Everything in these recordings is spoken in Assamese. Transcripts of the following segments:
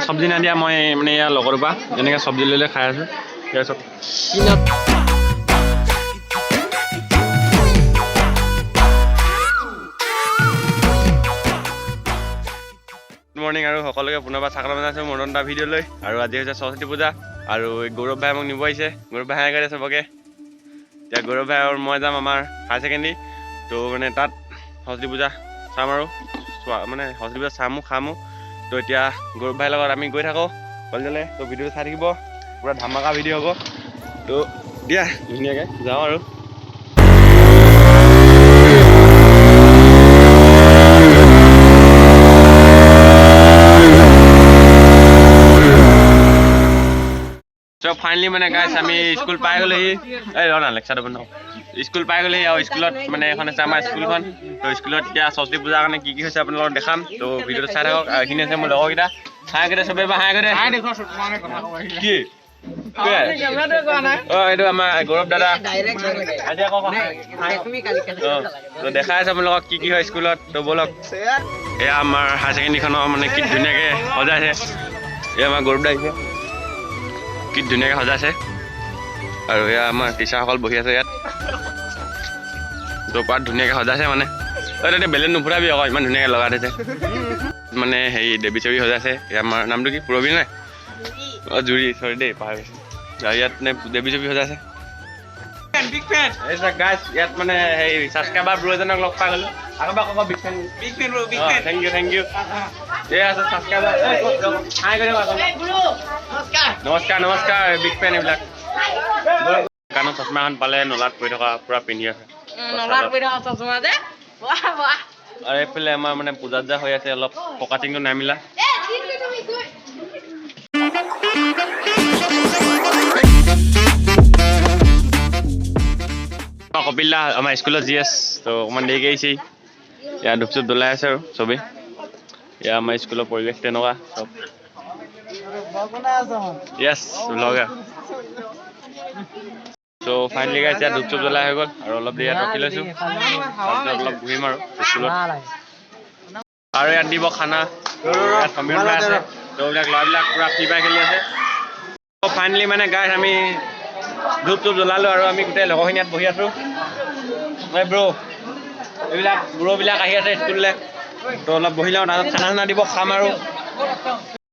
চব্জি নাই দিয়া। মই মানে ইয়াৰ লগৰ পৰা এনেকৈ চব্জি লৈ লৈ খাই আছোঁ। ইয়াৰ চব গুড মৰ্ণিং আৰু সকলোকে পুনৰবাৰ স্বাগতম জনাইছোঁ মোৰ নতুন এটা ভিডিঅ' লৈ। আৰু আজি হৈছে সৰস্বতী পূজা আৰু এই গৌৰৱ ভাই মোক নিব আহিছে। গৌৰৱ ভাই হাই কৰি চবকে। এতিয়া গৌৰৱ ভাই আৰু মই যাম আমাৰ হায়াৰ ছেকেণ্ডেৰী। তো মানে তাত সৰস্বতী পূজা চাম আৰু চোৱা মানে সৰস্বতী পূজা চামো খামো। তো এতিয়া গৌৰৱ ভাইৰ লগত আমি গৈ থাকোঁ কলেজলৈ। তো ভিডিঅ'টো চাই থাকিব, পূৰা ধামাকা ভিডিঅ' হ'ব। তো দিয়া, ধুনীয়াকৈ যাওঁ আৰু। চ' ফাইনেলি মানে গাইছ, আমি স্কুল পাই গ'লোহি। এই ৰ না, লেকচাৰটো বন্ধ। স্কুল পাই গ'লোহি আৰু স্কুলত মানে এখন আছে আমাৰ স্কুলখন। তো স্কুলত এতিয়া সৰস্বতী পূজাৰ কাৰণে কি কি হৈছে আপোনালোকক দেখাম। তো ভিডিঅ'টো চাই থাকক। আৰু এইখিনি আছে মোৰ লগৰকেইটা। হাই কৰি চবেই বা হাই কৰি কি? অ, এইটো আমাৰ গৌৰৱ দাদা। আজি আকৌ তো দেখাই আছে আপোনালোকক কি কি হয় স্কুলত। তো ব'লক। এয়া আমাৰ হায়াৰ ছেকেণ্ডেৰীখনৰ মানে কি ধুনীয়াকৈ সজাইছে। এয়া আমাৰ গৌৰৱ দা আহিছে, কি ধুনীয়াকৈ সজাইছে। আৰু এয়া আমাৰ টিচাৰসকল বহি আছে ইয়াত। তো পাত ধুনীয়াকৈ সজাইছে মানে। তই তাতে বেলেগ নুফুটাবি আকৌ, ইমান ধুনীয়াকৈ লগাই থৈছে। মানে হেৰি দেৱী চেৱী সজাইছে। এয়া আমাৰ নামটো কি, পুৰবী নাই? অঁ, জুৰি, চৰি দেই, পাহৰি গৈছোঁ। আৰু ইয়াত মানে দেৱী চেৱী সজাইছে। গাইছ, ইয়াত মানে সেই ছাবস্ক্ৰাইবাৰ ব্ৰ এজনক লগ পাই গ'লো। আকৌ এবাৰ ক'ব, big fan. Big fan bro, big fan. Thank you, thank you. এই আছে ছাবস্ক্ৰাইবাৰ, হাই কৰি দিয়ক আকৌ। নমস্কাৰ, নমস্কাৰ। বিগ ফেন এইবিলাক। কাণত চশমা এখন পালে, নলাত পৰি থকা পুৰা পিন্ধি আছে। নলাত পৰি থকা চশমা যে, বাহ বাহ। আৰু এইফালে আমাৰ মানে পূজা চূজা হৈ আছে, অলপ ফকাচিংটো নাই মিলা। কপিল দা আমাৰ স্কুলত জি এছ। তো অকণমান দেৰিকৈ আহিছে। ইয়াত ধূপ চুপ জ্বলাই আছে আৰু চবেই। এয়া আমাৰ স্কুলৰ পৰিৱেশ তেনেকুৱা চব। য়েছ, ব্লগাৰ। চ' ফাইনেলি গাইছ, ইয়াত ধূপ চুপ জ্বলাই হৈ গ'ল আৰু অলপ দেৰি ইয়াত ৰখি লৈছোঁ। তাৰপিছত অলপ বহিম আৰু স্কুলত। আৰু ইয়াত দিব খানা। ইয়াত সমীৰণ ভাই আছে। তো এইবিলাক ল'ৰাবিলাক পূৰা ফ্ৰী ফায়াৰ খেলি আছে। ফাইনেলি মানে গাইছ, আমি ধূপ চুপ জ্বলালোঁ আৰু আমি গোটেই লগৰখিনি ইয়াত বহি আছোঁ। এই ব্ৰ, এইবিলাক ব্ৰবিলাক আহি আছে স্কুললৈ। তো অলপ বহি লওঁ, তাৰপিছত খানা চানা দিব, খাম আৰু।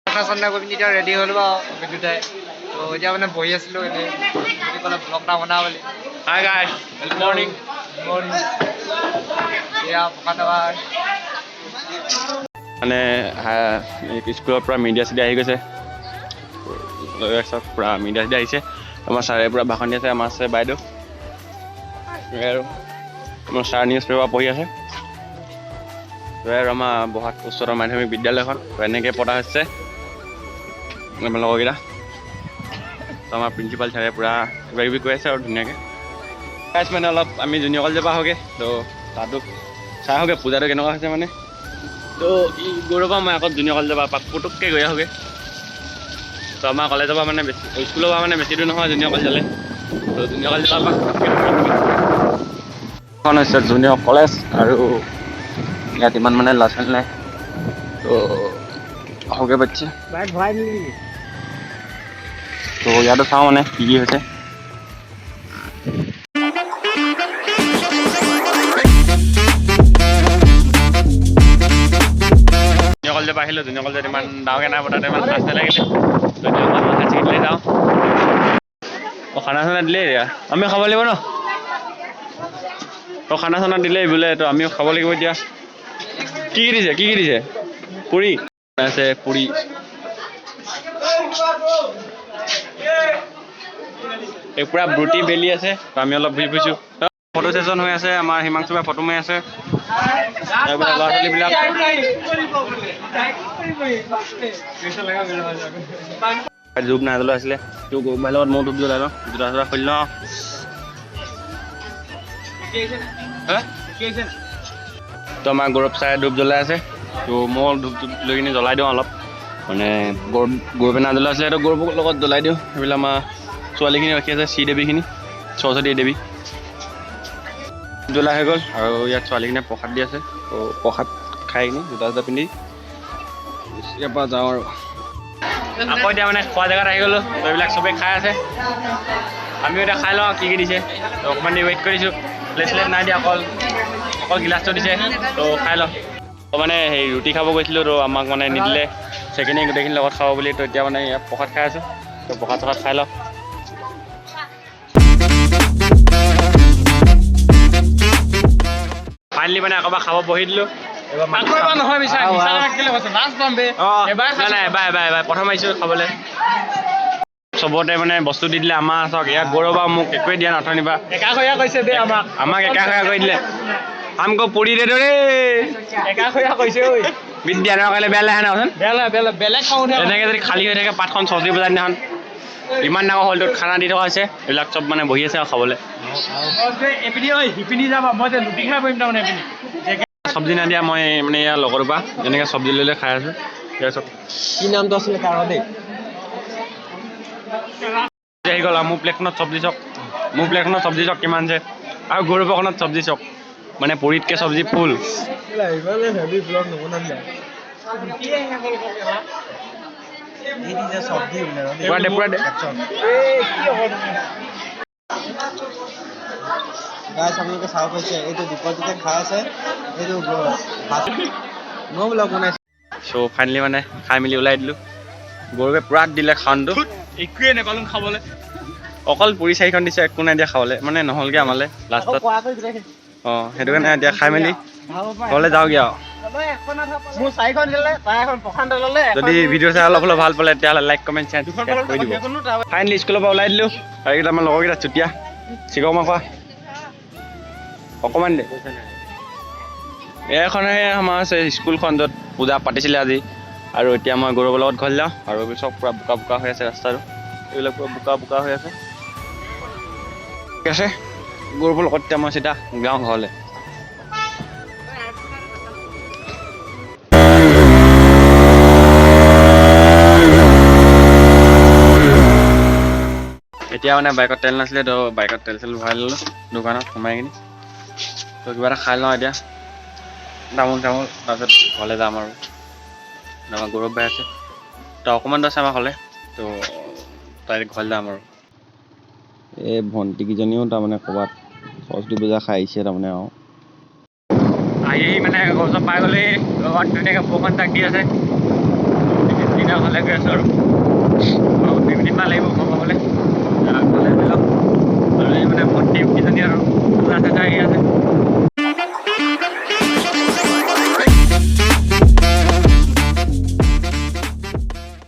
খানা চানা কৰি পিনি এতিয়া ৰেডি হ'লো আৰু আমি দুটাই। তো এতিয়া মানে বহি আছিলোঁ এনেই, বুলি ক'লে ব্লগ এটা বনা বুলি। Hi guys, good morning. এয়া প্ৰশান্ত ভাই। মানে স্কুলৰ পৰা মিডিয়া চিডিয়া আহি গৈছে। চব পূৰা মিডিয়া চিডিয়া আহিছে। আমাৰ ছাৰে পূৰা ভাষণ দি আছে। আমাৰ আছে বাইদেউ আৰু আমাৰ ছাৰ নিউজ পেপাৰ পঢ়ি আছে। তো আৰু আমাৰ বহাগ উচ্চতৰ মাধ্যমিক বিদ্যালয়খন তো এনেকৈ পতা হৈছে। আমাৰ লগৰকেইটা, তো আমাৰ প্ৰিন্সিপাল ছাৰে পূৰা কিবা কিবি কৈ আছে আৰু ধুনীয়াকৈ। গাইছ, মানে অলপ আমি জুনিয়ৰ কলেজৰ পৰা আহোঁগৈ। তো তাতো চাই আহোঁগৈ পূজাটো কেনেকুৱা হৈছে মানে। তো ই গৌৰৱ, মই আকৌ জুনিয়ৰ কলেজৰ পৰা পুটুককৈ গৈ আহোঁগৈ। তো আমাৰ কলেজৰ পৰা মানে বেছি, স্কুলৰ পৰা মানে বেছি দূৰ নহয় জুনিয়ৰ কলেজলৈ। তো জুনিয়ৰ কলেজৰ পৰা এখন হৈছে জুনিয়ৰ কলেজ আৰু ইয়াত ইমান মানে ল'ৰা ছোৱালী নাই। তো আহোঁগৈ পাতিছে। বাইক ভৰাই নিলি। তো ইয়াতো চাওঁ মানে কি কি হৈছে। জুনিয়ৰ কলেজৰ পৰা আহিলোঁ। জুনিয়ৰ কলেজত ইমান ডাঙৰকৈ নাই পতা, ইমান খাচ নালাগিলে। তো এতিয়া অকণমান হায়াৰ ছেকেণ্ডেৰীলৈ যাওঁ। অঁ, খানা চানা দিলেই, এতিয়া আমিও খাব লাগিব ন। তো খানা চানা দিলেই বোলে, তো আমিও খাব লাগিব। এতিয়া কি কি দিছে, কি কি দিছে? পুৰি আছে, পুৰি, এই পূৰা ৰুটি বেলি আছে। তো আমি অলপ ঘূৰি ফুৰিছোঁ। ফটো ছেশ্যন হৈ আছে। আমাৰ হিমাংশু ভাই ফটো মাৰি আছে। এইবিলাক ল'ৰা ছোৱালীবিলাক ধূপ নাই জ্বলোৱা আছিলে। তো গৰু ভাইৰ লগত ময়ো ধূপ জ্বলাই লওঁ, জোতা চোতা খুলি লওঁ। হা? তো আমাৰ গৌৰৱ ছাৰে ধূপ জ্বলাই আছে। তো ময়ো ধূপ চুপ লৈ কিনি জ্বলাই দিওঁ অলপ। মানে গৌৰৱ, গৌৰৱে নাই জ্বলোৱা আছিলে, তো গৌৰৱৰ লগত জ্বলাই দিওঁ। সেইবিলাক আমাৰ ছোৱালীখিনি ৰখি আছে, শ্ৰী দেৱীখিনি, সৰস্বতী দেৱী জ্বলাই হৈ গ'ল। আৰু ইয়াত ছোৱালীখিনিয়ে প্ৰসাদ দি আছে। তো প্ৰসাদ খাই কিনি জোতা চোতা পিন্ধি ইয়াৰ পৰা যাওঁ আৰু। আকৌ এতিয়া মানে খোৱা জেগাত আহি গ'লোঁ। তো এইবিলাক চবেই খাই আছে, আমিও এতিয়া খাই লওঁ কি কি দিছে। তো অকণমান দেৰি ৱেইট কৰিছোঁ, প্লেট শ্লেট নাই দিয়া, অকল অকল গিলাচটো দিছে। তো খাই লওঁ। তো মানে সেই ৰুটি খাব গৈছিলোঁ, তো আমাক মানে নিদিলে, ছেকেণ্ড গোটেইখিনি লগত খাব বুলি। তো এতিয়া মানে ইয়াত প্ৰসাদ খাই আছোঁ, তো প্ৰসাদ চসাদ খাই লওঁ। ফাইনেলি মানে আকৌ এবাৰ খাব বহি দিলোঁ। আকৌ এবাৰ নহয়, মিছা মিছা কেলে কৈছ? লাষ্ট পাম বে। এবাৰ। নাই নাই, এবাৰ এবাৰ এবাৰ প্ৰথম আহিছোঁ খাবলৈ। চবতে মানে বস্তু দি দিলে, আমাৰ চাওক ইয়াত গৌৰৱ আৰু মোক একোৱে দিয়া নথনিবা। একাষৰীয়া কৈছে বে আমাক। আমাক একাষৰীয়া কৰি দিলে। আমকো পুৰি দে দে। একাষৰীয়া কৈছে ঐ। বিদ্যা নকৰিলে বেয়া লাগে নহচোন। বেয়া লাগে, বেয়া লাগে, বেলেগ খং উঠে। এনেকৈ যদি খালী হৈ থাকে পাতখন সৰস্বতী পূজাৰ দিনাখন, ইমান ডাঙৰ হলটোত খানা দি থকা হৈছে, এইবিলাক চব মানে বহি আছে আৰু খাবলৈ। এপিনি ঐ, সিপিনি যাবা, মই যে লুটি খাই পৰিম তাৰমানে এপিনি। চব্জি নাই দিয়া, মই মানে ইয়াৰ লগৰ পৰা এনেকৈ চব্জি লৈ লৈ খাই আছোঁ। ইয়াৰ চব কি নামটো আছিলে তাৰ দেই? আহি গ'ল আৰু মোৰ প্লেটখনত চব্জি চাওক, মোৰ প্লেটখনত চব্জি চাওক কিমান আছে, আৰু গৌৰৱখনত চব্জি চাওক, মানে পুৰিতকৈ চব্জি ফুল। ইমানে হেভি ব্লগ নবনাম। চব্জি। পুৰা দে, পুৰা দে। গাইছ, আপোনালোকে চাব পাৰিছে, এইটো দীপজিতে খাই আছে, এইটো ভাত। মই ব্লগ বনাইছো। চ' ফাইনেলি মানে খাই মেলি ওলাই দিলোঁ। গৌৰৱে পূৰা দিলে খানটো। একোৱে নাপালো খাবলৈ। অকল পুৰি চাৰিখন দিছে, একো নাই দিয়া খাবলৈ, মানে নহ'লগৈ আমালৈ লাষ্টত। অঁ, সেইটো কাৰণে এতিয়া খাই মেলি ঘৰলৈ যাওঁগৈ আৰু। মোৰ চাৰিখন দিলে, তাই এখন প্ৰশান্ত ল'লে। যদি ভিডিঅ' চাই অলপ অলপ ভাল পালে, তেতিয়াহ'লে লাইক, কমেণ্ট, শ্বেয়াৰ কৰি দিব। ফাইনেলি স্কুলৰ পৰা ওলাই দিলোঁ আৰু এইকেইটা আমাৰ লগৰকেইটা চুতীয়া চিগমা খোৱা অকণমান দে। এইখনহে আমাৰ আছে স্কুলখন, য'ত পূজা পাতিছিলে আজি। আৰু এতিয়া মই গৌৰৱৰ লগত ঘৰলৈ যাওঁ। আৰু এইবোৰ চব পূৰা বোকা বোকা হৈ আছে ৰাস্তাটো, এইবিলাক পূৰা বোকা বোকা হৈ আছে। ঠিক আছে, গৌৰৱৰ লগত এতিয়া মই চিধা যাওঁ ঘৰলৈ। এতিয়া মানে বাইকত তেল নাছিলে, তো বাইকত তেল চেল ভৰাই ল'লোঁ দোকানত সোমাই কিনি। তো কিবা এটা খাই লওঁ এতিয়া, তামোল চামোল, তাৰপিছত ঘৰলৈ যাম। আৰু আমাৰ গৌৰৱ ভাই আছে, তো অকণমান দূৰ আছে আমাৰ ঘৰলৈ, তো তাই ঘৰলৈ যাম। আৰু এই ভণ্টিকেইজনীও তাৰমানে ক'ৰবাত সৰস্বতী পূজা খাই আহিছে তাৰমানে। আৰু আহি আহি মানে ঘৰ পাই গ'লেই, লগত ধুনীয়াকৈ বৰষুণ তাক দি আছে। দিনৰ ঘৰলৈ গৈ আছোঁ আৰু 2 মিনিটমান লাগিব ঘৰ পাবলৈ। ঘৰলৈ গৈ লওঁ। আৰু এই মানে ভণ্টি কেইজনী আৰু পূজা চূজা আহি আছে।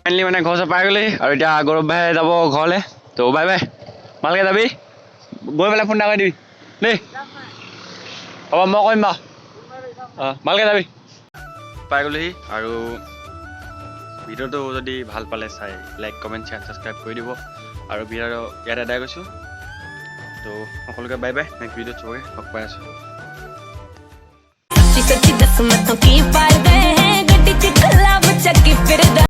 ফাইনেলি মানে ঘৰ ওচৰ পাই গ'লেহি আৰু এতিয়া গৌৰৱ ভাই যাব ঘৰলৈ। তো বাই বাই, ভালকৈ যাবি, গৈ পেলাই ফোন এটা কৰি দিবি দেই। হ'ব, মই কৰিম বাৰু। অঁ, ভালকৈ যাবি। পাই গ'লোহি আৰু ভিডিঅ'টো যদি ভাল পালে চাই লাইক, কমেণ্ট, শ্বেয়াৰ, ছাবস্ক্ৰাইব কৰি দিব। আৰু ভিডিঅ'টো ইয়াত এদাই গৈছোঁ। তো সকলোকে বাই বাই, নেক্সট ভিডিঅ'ত চবকে লগ পাই আছোঁ। ਸੱਚੀ ਸੱਚੀ ਦੱਸ ਮੈਥੋਂ ਕੀ ਪਾਲਦੇ ਹੈ, ਗੱਡੀ ਚ ਕੱਲਾ ਬੱਚਾ ਕੀ ਫਿਰਦਾ।